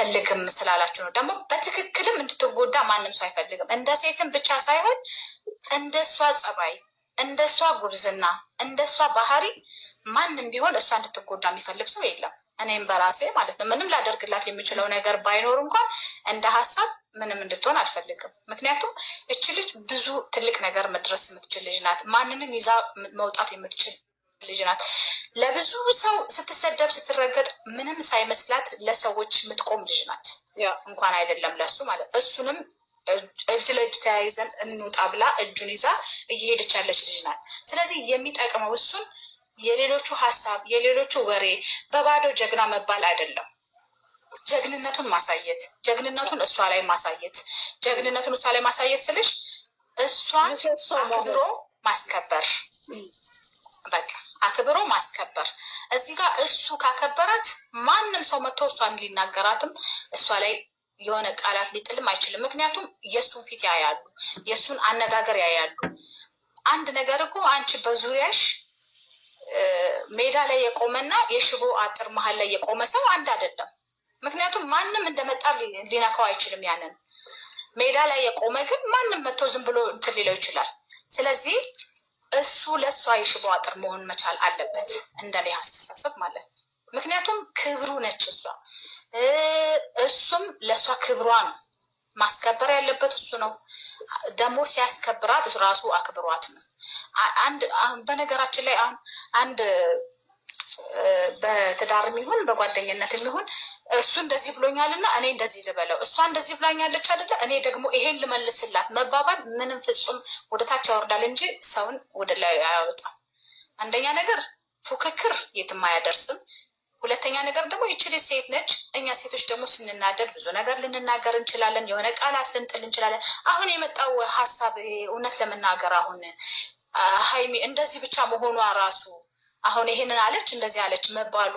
አልፈልግም ስላላችሁ ነው። ደግሞ በትክክልም እንድትጎዳ ማንም ሰው አይፈልግም። እንደ ሴትም ብቻ ሳይሆን እንደ እሷ ጸባይ፣ እንደ እሷ ጉብዝና፣ እንደ እሷ ባህሪ ማንም ቢሆን እሷ እንድትጎዳ የሚፈልግ ሰው የለም። እኔም በራሴ ማለት ነው ምንም ላደርግላት የምችለው ነገር ባይኖር እንኳን እንደ ሀሳብ ምንም እንድትሆን አልፈልግም። ምክንያቱም እች ልጅ ብዙ ትልቅ ነገር መድረስ የምትችል ልጅ ናት። ማንንም ይዛ መውጣት የምትችል ልጅ ናት። ለብዙ ሰው ስትሰደብ ስትረገጥ ምንም ሳይመስላት ለሰዎች የምትቆም ልጅ ናት። እንኳን አይደለም ለሱ ማለት እሱንም እጅ ለእጅ ተያይዘን እንውጣ ብላ እጁን ይዛ እየሄደች ያለች ልጅ ናት። ስለዚህ የሚጠቅመው እሱን የሌሎቹ ሀሳብ የሌሎቹ ወሬ በባዶ ጀግና መባል አይደለም። ጀግንነቱን ማሳየት፣ ጀግንነቱን እሷ ላይ ማሳየት፣ ጀግንነቱን እሷ ላይ ማሳየት ስልሽ እሷን አክብሮ ማስከበር፣ በቃ አክብሮ ማስከበር። እዚህ ጋር እሱ ካከበራት ማንም ሰው መጥቶ እሷን ሊናገራትም እሷ ላይ የሆነ ቃላት ሊጥልም አይችልም። ምክንያቱም የእሱን ፊት ያያሉ፣ የእሱን አነጋገር ያያሉ። አንድ ነገር እኮ አንቺ በዙሪያሽ ሜዳ ላይ የቆመና የሽቦ አጥር መሀል ላይ የቆመ ሰው አንድ አይደለም። ምክንያቱም ማንም እንደመጣ ሊነካው አይችልም። ያንን ሜዳ ላይ የቆመ ግን ማንም መጥቶ ዝም ብሎ እንትን ሊለው ይችላል። ስለዚህ እሱ ለእሷ የሽቦ አጥር መሆን መቻል አለበት፣ እንደኔ አስተሳሰብ ማለት ነው። ምክንያቱም ክብሩ ነች እሷ፣ እሱም ለእሷ ክብሯ ነው። ማስከበር ያለበት እሱ ነው። ደግሞ ሲያስከብራት ራሱ አክብሯት ነው። አንድ በነገራችን ላይ አሁን አንድ በትዳርም ይሁን በጓደኝነትም ይሁን እሱ እንደዚህ ብሎኛል እና እኔ እንደዚህ ልበለው፣ እሷ እንደዚህ ብላኛለች አይደለ፣ እኔ ደግሞ ይሄን ልመልስላት መባባል ምንም ፍጹም ወደ ታች ያወርዳል እንጂ ሰውን ወደ ላይ አያወጣም። አንደኛ ነገር ፉክክር የትም አያደርስም። ሁለተኛ ነገር ደግሞ ይቺ ልጅ ሴት ነች። እኛ ሴቶች ደግሞ ስንናደድ ብዙ ነገር ልንናገር እንችላለን። የሆነ ቃላት ልንጥል እንችላለን። አሁን የመጣው ሀሳብ እውነት ለመናገር አሁን ሀይሚ እንደዚህ ብቻ መሆኗ ራሱ አሁን ይሄንን አለች እንደዚህ አለች መባሉ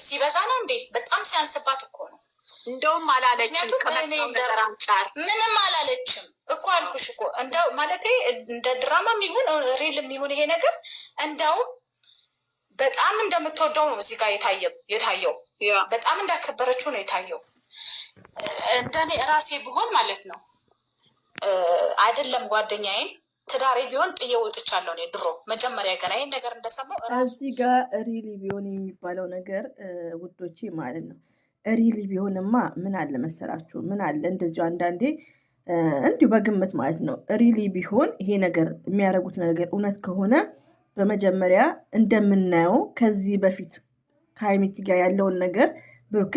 ሲበዛ ነው እንዴ? በጣም ሲያንስባት እኮ ነው። እንደውም አላለችም። ከመጣው ነገር አንጻር ምንም አላለችም እኮ አልኩሽ እኮ እንደው ማለቴ እንደ ድራማም ይሁን real ም ይሁን ይሄ ነገር እንደውም በጣም እንደምትወደው ነው እዚህ ጋር የታየው። በጣም እንዳከበረችው ነው የታየው። እንደኔ እራሴ ብሆን ማለት ነው አይደለም ጓደኛዬም ትዳሬ ቢሆን ጥዬ ወጥቻለሁ። እኔ ድሮ መጀመሪያ ገና ይህን ነገር እንደሰማሁ እዚህ ጋር really ቢሆን የሚባለው ነገር ውዶቼ ማለት ነው። Really ቢሆንማ ምን አለ መሰላችሁ? ምን አለ እንደዚሁ አንዳንዴ እንዲሁ በግምት ማለት ነው። Really ቢሆን ይሄ ነገር የሚያደርጉት ነገር እውነት ከሆነ በመጀመሪያ እንደምናየው ከዚህ በፊት ከሀይሚቲ ጋር ያለውን ነገር ብሩክ